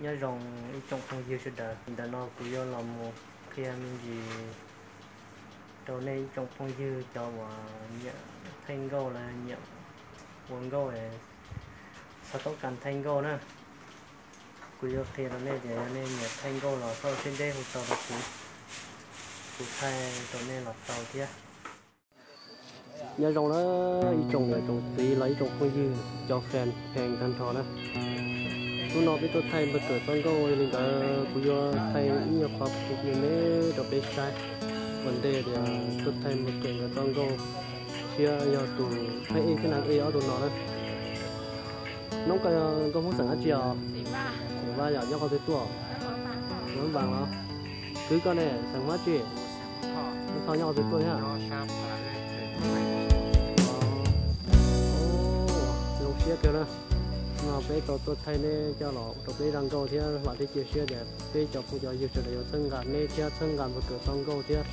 Nyob zoo ib tsoom phooj ywg sawv daws, ntawm no kuv yuav los mus qhia me ntsis rau nej ib tsoom phooj ywg cov uas nyiam thaij nkauj los nyiam ua nkauj, xav toob kas thaij nkauj na. Kuv yuav qhia rau nej tias yog nej nyiam thaij nkauj los txhob siab deb hu tau rau kuv, kuv thaij rau nej los tau thiab. Nyob zoo na ib tsoom niam tsoom txiv los ib tsoom phooj ywg cov fan pheej tag nrho na. Hnub no peb tuaj thaij npawg Kawm txoj nkauj, yog li ntawd kuv yuav thaij ib nyuag qhov me me rau peb saib. Ua ntej tias tuaj thaij npawg Kawm nkawd txoj nkauj, thiab yog tus phab ej thiab neeg ej ob tug no na. Noob, koj nkauj Hmoob xeem dab tsi os? Xeem Vaj yom, nyob qhov twg tuaj? Nyob Npas los? Kwv, koj ne, xeem Hmoob dab tsi? Hmoob Thoj, nyob qhov twg tuaj thiab? Zoo siab kawg na. No peb tau tuaj thaij neb coj los rau peb zaj nkauj thiab vam thiab cia siab tias peb cov phooj cov ywg sawv daws yuav txhawb nqa neb thiab txhawb nqa npawg Kawm txoj nkauj thiab.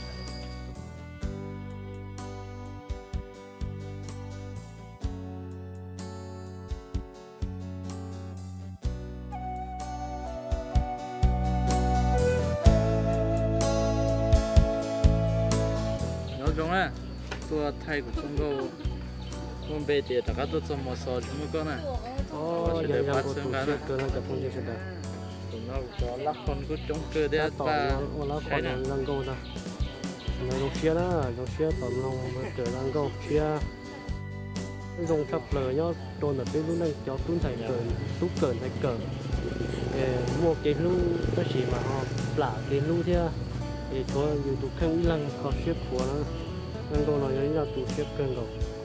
Nyob zoo na, tuaj thaij kuv txoj nkauj, muaj npe tias rov qab tuaj txog Mos Xos tsis muaj koj na. Yog zaj nkauj tu siab kawg no cov phooj ywg sawv daws. Tus no cov lab phone kuj coob kawg thiab, tab tom ua lab phone zaj nkauj ntag. Nyob zoo siab na, zoo siab tau mloog npawg Kawm zaj nkauj thiab. Zoo tshaj plaws nyob rau ntawm peb lub neej cov tub ntxhais Kawm, tub Kawm ntxhais Kawm, es muaj kev hlub tab sis mas ho plam kev hlub thiab, es tshuav yus tus kheej ib leeg kho siab khuav na. Zaj nkauj no yog ib zaj tu siab kawg nkaus.